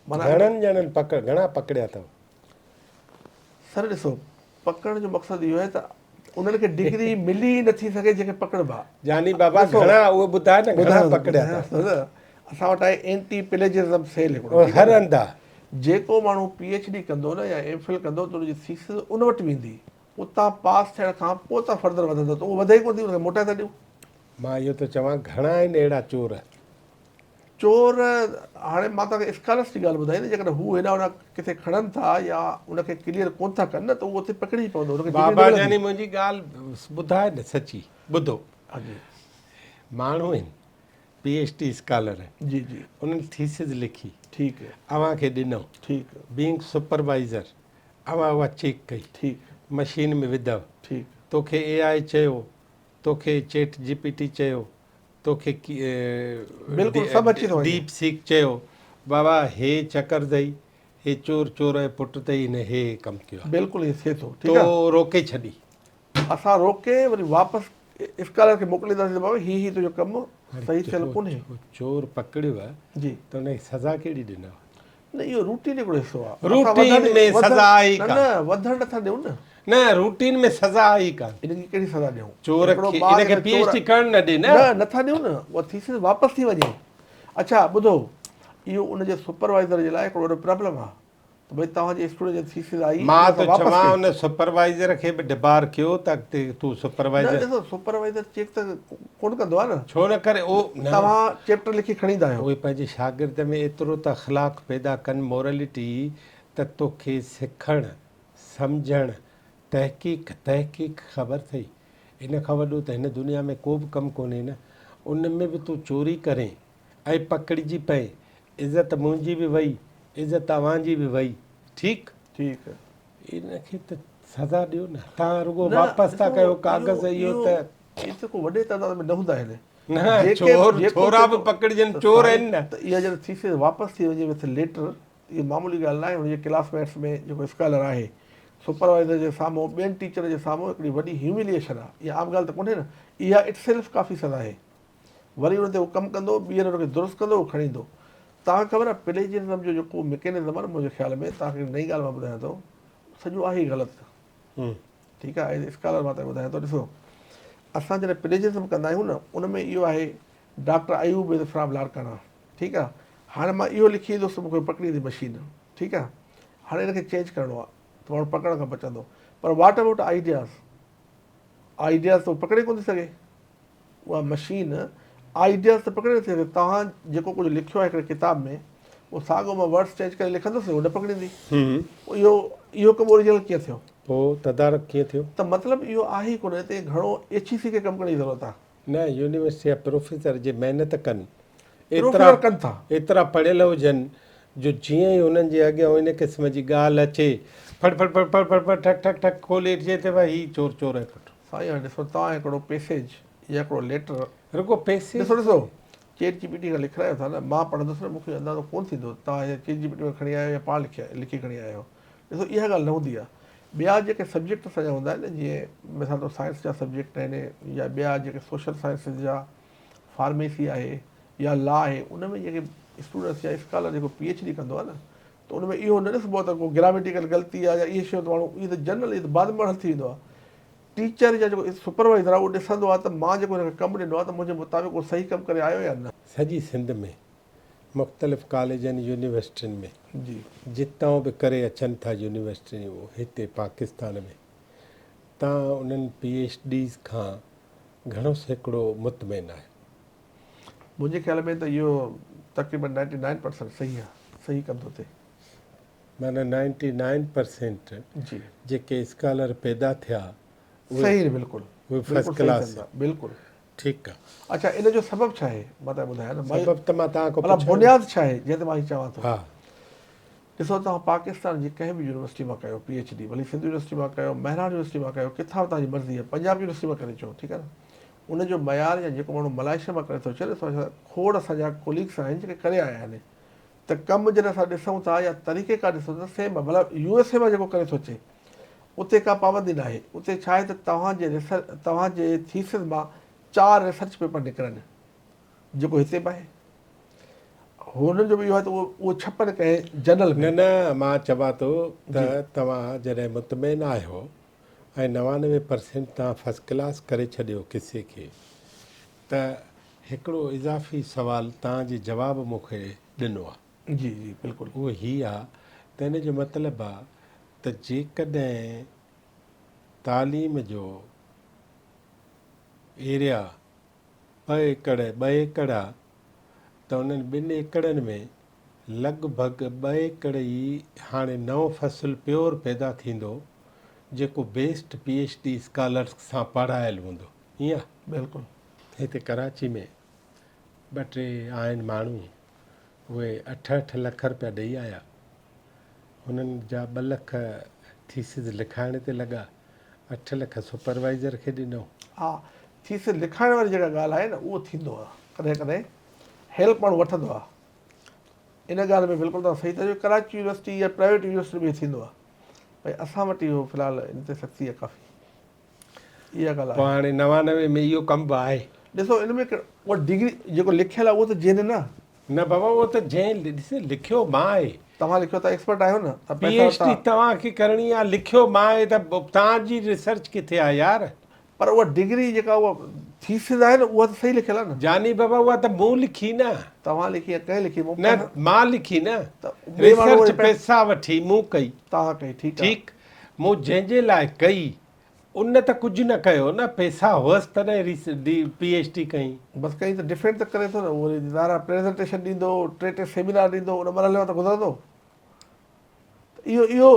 S1: معنيٰ گهڻن ڄڻن پڪڙ گهڻا پڪڙيا اٿو؟
S2: سر ڏسو پڪڙڻ جو مقصد اهو آهي ته انهن کي ڊگري ملي ئي نٿي سگهي جنهن کي پڪڙبا.
S1: جاني بابا گهڻا اهي ٻڌاء نه گهڻا پڪڙيا اٿو؟
S2: اسان وٽ آهي اينٽي پليجرزم سيل هڪڙو
S1: هر هنڌ آهي.
S2: جيڪو ماڻهو پي ايڇ ڊي ڪندو نه يا ايم فل ڪندو ته ان جي ٿيسز ان وٽ ويندي اتان پاس ٿيڻ کان پوء تان فردر وڌندو ته اهو وڌي ئي ڪونه ٿي ان کي موٽائي ٿا ڏيون.
S1: مان اهو ٿو چوان گهڻا آهن اهڙا چور.
S2: چور هاڻي مان توهان کي اسڪالرس جي ڳالهه ٻڌائي نه جيڪڏهن هو هيڏانهن هوڏانهن ڪٿي کڻن ٿا يا ان کي ڪليئر ڪونه ٿا ڪن نه ته اهو اتي پڪڙجي پوندو ان کي ڊگري نه
S1: بابا جاني منهنجي ڳالهه ٻڌاء نه سچي ٻڌو ماڻهو آهن پي ايڇ ڊي اسڪالر
S2: جي جي
S1: انهن ٿيسز لکي
S2: ٺيڪ
S1: اوهان کي ڏنو
S2: ٺيڪ
S1: بينگ سپروائيزر اوهان اها چيڪ ڪئي
S2: ٺيڪ
S1: مشين ۾ وڌو
S2: ٺيڪ
S1: توکي اي آء چيو توکي چيٽ جي پي ٽي چيو توکي
S2: بلڪل سڀ اچي ٿو وڃي
S1: ڊيپ سيڪ چيو بابا هي چڪر اٿئي هي چور چور جو پٽ اٿئي هن هي هي ڪم ڪيو آهي
S2: بلڪل ائين ٿئي ٿو ٺيڪ آهي
S1: تو روڪي ڇڏي
S2: اسان روڪي وري واپس اسڪالر کي موڪلينداسين ته بابا هي هي تنهنجو ڪم صحيح ٿيل ڪونهي.
S1: چور پڪڙيو
S2: جي
S1: ته ان کي سزا ڪهڙي ڏنو؟
S2: نه اهو روٽين هڪڙو حصو آهي.
S1: روٽين ۾ سزا آهي ئي ڪانه.
S2: نه وڌڻ نٿا ڏيون نه.
S1: نه روٽين ۾ سزا آهي ئي ڪانه.
S2: ان کي ڪهڙي سزا ڏيون؟
S1: چور کي ان کي پي ايڇ ڊي ڪرڻ نه ڏي نه.
S2: نه نٿا ڏيون نه اها ٿيسز واپس ٿي وڃي. اڇا ٻڌو اهو ان جي سپروائيزر جي لاء هڪڙو وڏو پرابلم آهي. ته ڀئي توهان جي اسٽوڊنٽ جي ٿيسز آئي
S1: مان ٿو چوان ان سپروائيزر کي به ڊبار ڪيو ته اڳتي تون سپروائيزر
S2: نه ڏسو سپروائيزر چيڪ ته ڪونه ڪندو آهي نه
S1: ڇو نه ڪري او
S2: توهان چيپٽر لکي کڻي ايندا آهيو
S1: اهي پنهنجي شاگرد ۾ ايترو ته اخلاق پيدا ڪن مورلٽي ته توکي سکڻ، سمجهڻ، تحقيق، تحقيق خبر اٿئي ان کان وڏو ته هن دنيا ۾ ڪو به ڪم ڪونهي نه، ان ۾ به تون چوري ڪرين ۽ پڪڙجي پئين، عزت منهنجي به وئي، عزت اوهان جي به وئي، ٺيڪ؟
S2: ٺيڪ.
S1: ان کي ته سزا ڏيو نه، توهان رڳو
S2: نه
S1: واپس ٿا
S2: ڏسو
S1: ڪيو
S2: اهو
S1: ڪاغذ، اهو
S2: اهو
S1: ته.
S2: اهي ته ڪو وڏي تعداد ۾ نه هوندا آهن.
S1: نه
S2: جيڪي
S1: چور
S2: جيڪو
S1: ٿورا به
S2: جيڪو
S1: پڪڙجن
S2: ته
S1: چور
S2: سائين
S1: آهن نه.
S2: ته اها جڏهن ٿيسز واپس ٿي وڃي وٿ ليٽر اها معمولي ڳالهه ناهي هن جي ڪلاس ميٽس ۾ جيڪو اسڪالر آهي سپروائيزر جي سامهون ٻين ٽيچر جي سامهون هڪڙي وڏي هيومليئيشن آهي اها عام ڳالهه ته ڪونهي نه اها it self ڪافي سزا آهي وري ان تي هو ڪم ڪندو ٻيهر ان کي درست ڪندو اهو کڻي ايندو توهان کي خبر آهي پليجرزم جو جيڪو مڪينزم آهي نه منهنجي خيال ۾ توهان کي نئين ڳالهه مان ٻڌايان ٿو سڄو آهي ئي غلط ٺيڪ آهي ايز اسڪالر مان توکي ٻڌايان ٿو ڏسو اسان جڏهن پليجرزم ڪندا آهيون نه ان ۾ اهو آهي doctor Ayub is from Larkana ٺيڪ آهي هاڻي مان اهو لکي ايندس ته مونکي پڪڙيندي مشين ٺيڪ آهي هاڻي ان کي چينج ڪرڻو آهي ته ماڻهو پڪڙڻ کان بچندو پر واٽ ابائوٽ آئيڊياز آئيڊياز ته پڪڙي ڪونه ٿي سگهي اها مشين آئيڊياز ته پڪڙي نٿي سگهي. توهان جيڪو ڪجهه لکيو آهي هڪڙي ڪتاب ۾ اهو ساڳيو مان ورڊس چينج ڪري لکندس اهو نه پڪڙيندي. پوء اهو اهو ڪم اوريجنل ڪيئن ٿيو؟
S1: پوء تدارڪ ڪيئن ٿيو؟
S2: ته مطلب اهو آهي ئي ڪونه هتي گهڻو ايڇ اي سي کي ڪم ڪرڻ جي ضرورت آهي.
S1: نه يونيورسٽي جا پروفيسر جي محنت ڪن ايترا
S2: پروفيسر ڪن ٿا.
S1: ايترا پڙهيل هجن جو جيئن ئي هنن جي اڳيان ان قسم جي ڳالهه اچي ڦڙ ڦڙ ڦڙ ڦڙ ڦڙ ڦڙ ٺڪ ٺڪ ٺڪ کولي اچي ته ڀائي هي چور چور آهي پٽ.
S2: سائين هاڻي ڏسو توهان هڪڙو پيسيج يا هڪڙو ليٽر
S1: رڳو پيسيج
S2: ڏسو ڏسو چيٽ جي پي ٽي کان لکرايو ٿا نه مان پڙهندس نه مونکي اندازو ڪونه ٿيندو توهان يا چيٽ جي پي ٽي مان کڻي آيا آهيو يا پاڻ لکي لکي کڻي آيا آهيو ڏسو اها ڳالهه نه هوندي آهي ٻيا جيڪي سبجيڪٽ اسان جا هوندا آهن نه جيئن مثال طور سائنس جا سبجيڪٽ آهن يا ٻيا جيڪي سوشل سائنسز جا فارميسي آهي يا لا آهي ان ۾ جيڪي اسٽوڊنٽس يا اسڪالر جيڪو پي ايڇ ڊي ڪندو آهي نه ته ان ۾ اهو نه ڏسبو آهي ته ڪو گراميٽيڪل غلطي آهي يا اهي شيون ته ماڻهو اهي ته جنرل اهي ته بعد ۾ حل ٿي ويندو آهي ٽيچر يا جيڪو سپروائزر آهي اهو ڏسندو آهي ته مان جيڪو هن کي ڪم ڏنو آهي ته منهنجي مطابق اهو صحيح ڪم ڪري آيو يا نه.
S1: سڄي سنڌ ۾ مختلف ڪاليجن يونيورسٽين ۾
S2: جي.
S1: جتان به ڪري اچن ٿا يونيورسٽين هتي پاڪستان ۾ تان انهن پي ايڇ ڊيز کان گهڻو سيڪڙو مطمئن آهيو؟
S2: منهنجي خيال ۾ ته اهو تقريبن نائنٽي نائن پرسنٽ صحيح آهي، صحيح ڪم ٿو ٿئي.
S1: معنيٰ نائنٽي نائن پرسنٽ
S2: جي.
S1: جيڪي اسڪالر پيدا ٿيا اهي
S2: صحيح آهن بلڪل
S1: اهي
S2: بلڪل
S1: فرسٽ
S2: صحيح
S1: ڪلاس
S2: ٿين ٿا بلڪل.
S1: ٺيڪ آهي.
S2: اڇا ان جو سبب ڇا آهي مان توهان کي ٻڌايان نه
S1: سبب ته مان توهان کان
S2: معنيٰ
S1: پڇيو
S2: بنياد ڇا آهي جنهن تي مان هي چوان ٿو.
S1: ها.
S2: ڏسو توهان پاڪستان جي ڪنهن به يونيورسٽي مان ڪيو پي ايڇ ڊي ڀلي سنڌ يونيورسٽي مان ڪيو مهراڻ يونيورسٽي مان ڪيو ڪٿان به توهان جي مرضي آهي پنجاب يونيورسٽي مان ڪري اچو ٺيڪ آهي نه ان جو معيار يا جيڪو ماڻهو ملائيشيا مان ڪري ٿو اچي نه کوڙ اسان جا ڪوليگس آهن جيڪي ڪري آيا آهن ته ڪم جڏهن اسان ڏسون ٿا يا طريقي ڪار ڏسون ٿا سيم آهي ڀلا يو ايس اي مان جيڪو ڪري ٿو اچي اتي ڪا پابندي ناهي اتي ڇا آهي ته توهان جي ريسرچ توهان جي ٿيسز مان چار ريسرچ پيپر نڪرن جيڪو هتي به آهي هنن جو به اهو آهي ته اهو ڇپن ڪنهن جرنل
S1: ۾. نه نه مان چوان ٿو ته توهان جڏهن مطمئن آهيو ۽ 99 پرسينٽ توهان فرسٽ ڪلاس ڪري ڇڏيو قصي کي ته هڪڙو اضافي سوال توهان جي جواب مون کي ڏنو آ.
S2: جي جي بلڪل.
S1: اهو هي آ ته ان جو مطلب آ ته جيڪڏهن تعليم جو ايريا ٻه ايڪڙ ٻه ايڪڙ آ ته انهن ٻن ايڪڙن ۾ لڳ ڀڳ ٻه ايڪڙ ئي هاڻي نئون فصل پيور پيدا ٿيندو جيڪو best P H D scholars سان پڙهايل هوندو ائين آ؟
S2: بلڪل.
S1: هتي ڪراچي ۾ ٻه ٽي آهن ماڻهو اهي اٺ اٺ لک رپيا ڏئي آيا هنن جا ٻه لک ٿيسز لکائڻ تي لڳا اٺ لک سپروائيزر کي ڏنو.
S2: ها ٿيسز لکائڻ واري جيڪا ڳالهه آهي نه اهو ٿيندو آهي ڪڏهن ڪڏهن هيلپ ماڻهو وٺندو آهي ان ڳالهه ۾ بلڪل توهان صحيح ٿا چئو ڪراچي يونيورسٽي يا پرائيويٽ يونيورسٽي ۾ ٿيندو آهي ڀئي اسان وٽ اهو في الحال ان تي سختي آهي ڪافي اها ڳالهه
S1: پوء هاڻي 99 ۾ اهو ڪم به آهي.
S2: ڏسو ان ۾ اها ڊگري جيڪو لکيل آهي اهو ته جين نه.
S1: نه بابا اهو ته جين ڏس لکيو مان آهي.
S2: توهان لکيو توهان ايڪسپرٽ آهيو نه
S1: توهان پي ايڇ ڊي توهان کي ڪرڻي آهي لکيو مان آهي ته توهان جي ريسرچ ڪٿي آهي يار.
S2: پر اها ڊگري جيڪا اها ٿيسز آهي نه اها ته صحيح لکيل آهي نه.
S1: جاني بابا اها ته مون لکي نه.
S2: توهان لکي يا ڪنهن لکي مون
S1: نه مان لکي نه ريسرچ پئسا وٺي مون ڪئي.
S2: توهان ڪئي ٺيڪ آهي.
S1: ٺيڪ مون جنهن جي لاء ڪئي ان ته ڪجهه نه ڪيو نه پئسا هئس تڏهن پي ايڇ ڊي ڪئي.
S2: بس ڪئي ته ڊفينڊ ته ڪري ٿو نه اهو وري ظاهر آهي پريزنٽيشن ڏيندو ٽي ٽي سيمينار ڏيندو ان مرحلي مان ته گذرندو ته اهو اهو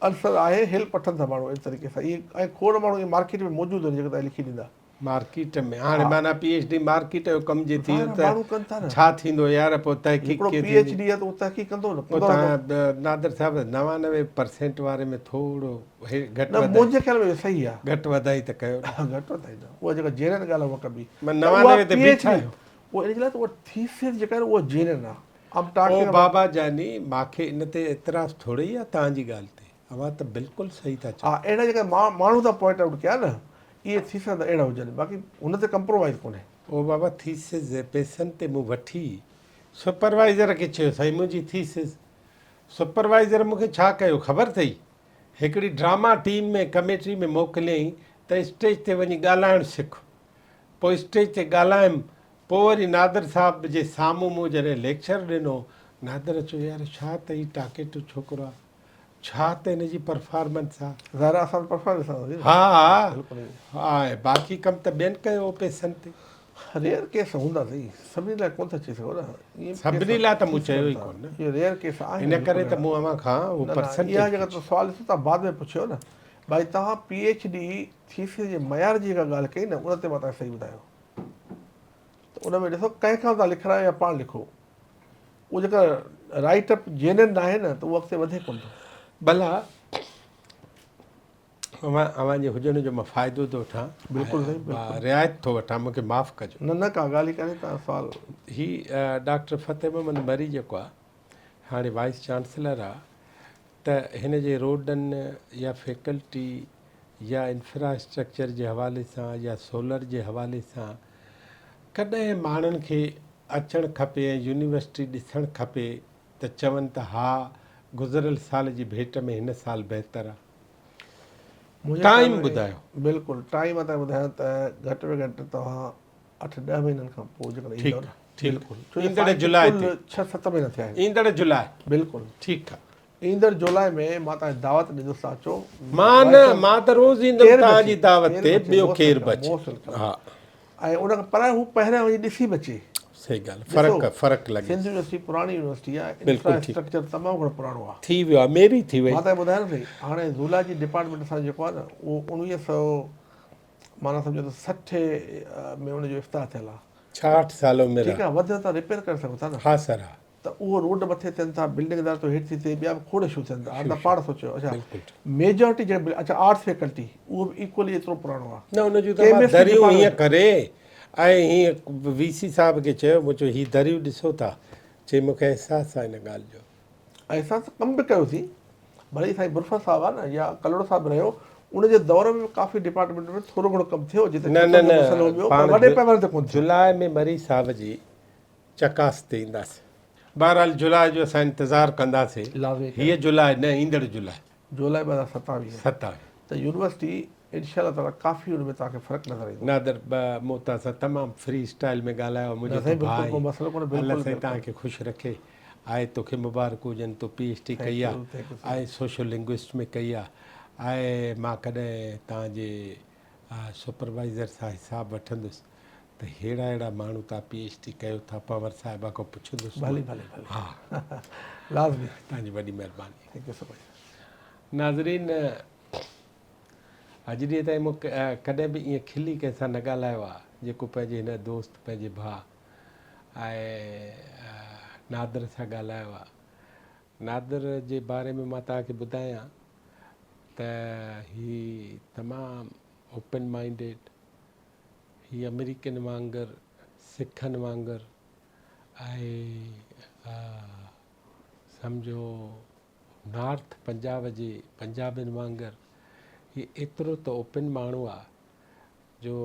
S2: عنصر آهي هيلپ وٺن ٿا ماڻهو ان طريقي سان اهي ۽ کوڙ ماڻهو اهي مارڪيٽ ۾ موجود آهن جيڪي توهان لکي ڏيندا.
S1: مارڪيٽ ۾ هاڻي معنيٰ پي ايڇ ڊي مارڪيٽ جو ڪم جي ٿي ويو ته ڇا ٿيندو يار پوء تحقيق
S2: ڪيئن ٿيندي. هڪڙو پي ايڇ ڊي آهي ته اهو تحقيق ڪندو نه
S1: پوء توهان نادر صاحب 99 پرسينٽ واري ۾ ٿورو گهٽ
S2: نه منهنجي خيال ۾ اهو صحيح آهي.
S1: گهٽ وڌائي ته ڪيو نه.
S2: گهٽ وڌائي نه اها جيڪا جينين ڳالهه آهي اها ڪبي.
S1: 99 تي بيٺا آهيو.
S2: اهو ان جي لاء ته اها ٿيسز جيڪا آهي نه اها جينين آهي.
S1: او بابا جاني ماکي ان تي اعتراض ٿوري ئي آ توهان جي ڳالهه تي اوهان ته بلڪل صحيح ٿا چئو.
S2: ها اهڙا جيڪا ماڻهو تان پوائنٽ آئوٽ ڪيا نه اهي ٿي سگهن ٿا اهڙا هجن باقي هن تي ڪمپرومائيز ڪونهي.
S1: او بابا ٿيسز پئسن تي مون وٺي سپروائيزر کي چيو سائين منهنجي ٿيسز سپروائيزر مون کي ڇا ڪيو خبر اٿئي هڪڙي ڊراما ٽيم ۾ ڪميٽي ۾ موڪليائين ته اسٽيج تي وڃي ڳالهائڻ سک پوء اسٽيج تي ڳالهايم پوء وري نادر صاحب جي سامهون مون جڏهن ليڪچر ڏنو، نادر چيو يار ڇا ته هي ٽاڪيٽو ڇوڪرو آ، ڇا ته هن جي پرفارمنس آ.
S2: ظاهر آ اسان ته پرفارمنس ڏسنداسين نه.
S1: ها ها ۽ باقي ڪم ته ٻين ڪيو هو پئسن تي.
S2: ريئر ڪيس هوندا سهي، سڀني لاء ڪونه ٿا چئي سگهو نه.
S1: سڀني لاء ته مون چيو ئي ڪونه نه.
S2: اهي ريئر ڪيس آهن.
S1: ان ڪري ته مون اوهان کان اهو پرسنٽيج
S2: پڇيو. اها جيڪا سوال ڏسو توهان بعد ۾ پڇيو نه. ڀائي توهان پي ايڇ ڊي ٿيسز جي معيار جي جيڪا ڳالهه ڪئي نه ان تي مان توهان کي صحيح ٻڌايو. ته ان ۾ ڏسو ڪنهن کان به توهان لکرايو يا پاڻ لکو اهو جيڪا رائيٽ اپ جينين ناهي نه ته اهو اڳتي وڌي ڪونه ٿو.
S1: ڀلا اوهان اوهان جي هجڻ جو مان فائدو ٿو وٺان
S2: بلڪل سائين بلڪل
S1: رعايت ٿو وٺان مون کي معاف ڪجو.
S2: نه نه ڪا ڳالهه ئي ڪانهي توهان سوال.
S1: هي ڊاڪٽر فتح محمد مري جيڪو آ هاڻي وائيس چانسلر آ ته هن جي روڊن يا فيڪلٽي يا انفراسٽرڪچر جي حوالي سان يا سولر جي حوالي سان ڪڏهن ماڻهن کي اچڻ کپي ۽ يونيورسٽي ڏسڻ کپي ته چون ته ها گذريل سال جي ڀيٽ ۾ هن سال بهتر آ. ٽائيم ٻڌايو.
S2: بلڪل ٽائيم مان توهان کي ٻڌايان ته گهٽ ۾ گهٽ توهان اٺ ڏهه مهينن کان پوء جيڪڏهن ايندؤ نه.
S1: ٺيڪ ٺيڪ ايندڙ جولاء تي.
S2: ڇهه ست مهينا ٿيا آهن.
S1: ايندڙ جولاء.
S2: بلڪل.
S1: ٺيڪ آ.
S2: ايندڙ جولاء ۾ مان توهان کي دعوت ڏيندس ته اچو.
S1: مان نه مان ته روز ايندم توهان جي دعوت تي ٻيو ڪير به اچي. ها.
S2: ۽ ان کان پر هو پهريان وڃي ڏسي به اچي.
S1: صحيح ڳالهه فرق فرق لڳي.
S2: سنڌ يونيورسٽي پراڻي يونيورسٽي آهي انفراسٽرڪچر تمام گهڻو پراڻو آهي.
S1: ٿي ويو آهي ميري ٿي وئي.
S2: مان توهان کي ٻڌايان نه سائين هاڻي زولاجي ڊپارٽمينٽ اسان جو جيڪو آهي نه اهو اڻويهه سئو معنيٰ سمجهو ته 60 ۾ ان جو افتتاح ٿيل آهي.
S1: 66 سال عمر
S2: آهي. ٺيڪ آهي وڌ توهان رپيئر ڪري سگهو ٿا نه.
S1: ها سر ها.
S2: ته اهو روڊ مٿي ٿين ٿا بلڊنگ دار تو هيٺ ٿي ٿئي ٻيا به کوڙ اشو ٿين ٿا هاڻ توهان پاڻ سوچيو اڇا ميجارٽي جيڪا اڇا آرٽس فيڪلٽي اهو به ايڪولي ايترو پراڻو آهي.
S1: نه ان جون ته مان دريون هيئن ڪري ۽ هيئن وي سي صاحب کي چيو مون چيو هي دريون ڏسو ٿا چي مون کي احساس آهي ان ڳالهه جو.
S2: احساس ته ڪم به ڪيوسين ڀلي سائين برفت صاحب آهي نه يا ڪلهوڙو صاحب رهيو ان جي دور ۾ به ڪافي ڊپارٽمينٽ ۾ ٿورو گهڻو ڪم ٿيو جتي
S1: نه نه نه
S2: مسئلو هيو پر وڏي پيماني تي ڪونه ٿيو.
S1: جولاء ۾ مري صاحب جي چڪاس تي اينداسين. بهرحال جولاء جو اسان انتظار ڪنداسين.
S2: لازمي
S1: هيء جولاء نه ايندڙ جولاء.
S2: جولاء 2027.
S1: 27.
S2: ته يونيورسٽي انشاء الله تعاليٰ ڪافي ان ۾ توهان کي فرق نظر ايندو.
S1: نادر مون توهان سان تمام فري اسٽائل ۾ ڳالهايو
S2: منهنجو ته ڀاء آهين
S1: الله سائين توهان کي خوش رکي آء توکي مبارڪون هجن تو پي ايڇ ڊي ڪئي آ آء سوشو لنگوسٽ ۾ ڪئي آ آء مان ڪڏهن توهان جي سپروائيزر سان حساب وٺندس ته ههڙا ههڙا ماڻهو توهان پي ايڇ ڊي ڪيو ٿا پنهور صاحبه کان پڇندس
S2: ڀلي ڀلي ڀلي ها لازمي
S1: توهان جي وڏي مهرباني
S2: thank you so مچ.
S1: ناظرين اڄ ڏينهن تائين مون ڪڏهن به ائين کلي ڪنهن سان نه ڳالهايو آهي جيڪو پنهنجي هن دوست پنهنجي ڀاء ۽ نادر سان ڳالهايو آهي نادر جي باري ۾ مان توهان کي ٻڌايان ته هي تمام اوپن مائنڊيڊ هي آمريڪين وانگر سکن وانگر ۽ سمجهو نارٿ پنجاب جي پنجابين وانگر هي ايترو ته اوپن ماڻهو آ جو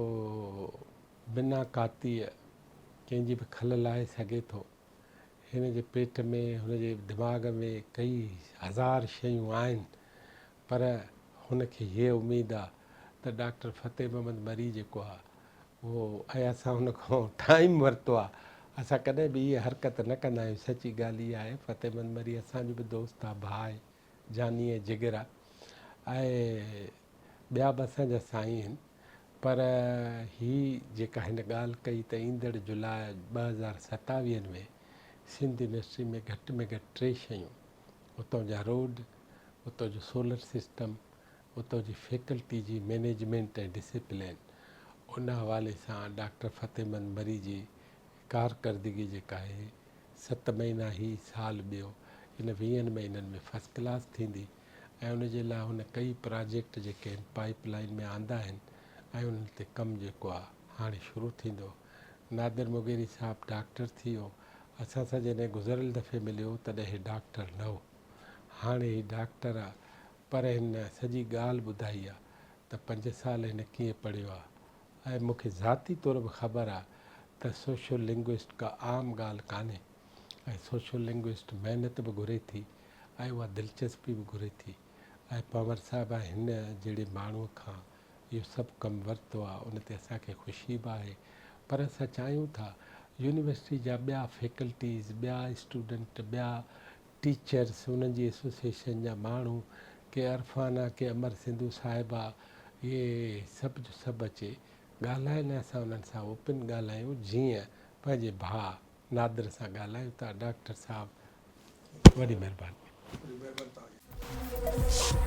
S1: بنا ڪاتيء ڪنهن جي به کل لاهي سگهي ٿو. هن جي پيٽ ۾ هن جي دماغ ۾ ڪئي هزار شيون آهن پر هن کي هيء اميد آ ته ڊاڪٽر فتح محمد مري جيڪو آ اهو ۽ اسان هن کان ٽائيم ورتو آ اسان ڪڏهن به هيء حرڪت نه ڪندا آهيون سچي ڳالهه اها آهي فتح محمد مري اسان جو به دوست آ ڀاء آهي جاني ۽ جگر آ ۽ ٻيا به اسان جا سائين آهن پر هي جيڪا هن ڳالهه ڪئي ته ايندڙ جولاء 2027 ۾ سنڌ يونيورسٽي ۾ گهٽ ۾ گهٽ ٽي شيون اتان جا روڊ، اتان جو سولر سسٽم، اتان جي فيڪلٽي جي مئنيجمينٽ ۽ ڊسيپلين ان حوالي سان ڊاڪٽر فتح مند مري جي ڪارڪردگي جيڪا آهي ست مهينا هي سال ٻيو ان ويهن مهينن ۾ فرسٽ ڪلاس ٿيندي ۽ ان جي لاء هن ڪئي پراجيڪٽ جيڪي آهن پائيپ لائين ۾ آندا آهن ۽ انهن تي ڪم جيڪو آهي هاڻي شروع ٿيندو. نادر مغيري صاحب ڊاڪٽر ٿي ويو. اسان سان جڏهن گذريل دفعي مليو تڏهن هي ڊاڪٽر نه هو. هاڻي هي ڊاڪٽر آ پر هن سڄي ڳالهه ٻڌائي آ ته پنج سال هن ڪيئن پڙهيو آ ۽ مون کي ذاتي طور به خبر آ ته سوشو لنگوئسٽ ڪا عام ڳالهه ڪانهي ۽ سوشو لنگوئسٽ محنت به گهري ٿي ۽ اها دلچسپي به گهري ٿي ۽ پنهور صاحب هن جهڙي ماڻهوء کان اهو سڀ ڪم ورتو آ ان تي اسان کي خوشي به آهي پر اسان چاهيون ٿا يونيورسٽي جا ٻيا فيڪلٽيز ٻيا اسٽوڊنٽ ٻيا ٽيچرس انهن جي ايسوسيئيشن جا ماڻهو ڪي عرفانه ڪي امر سنڌو صاحبه اهي سڀ جو سڀ اچي ڳالهائن ۽ اسان انهن سان اوپن ڳالهايون جيئن پنهنجي ڀاء نادر سان ڳالهايون ٿا ڊاڪٽر صاحب وڏي مهرباني.
S2: وڏي مهرباني توهان جي.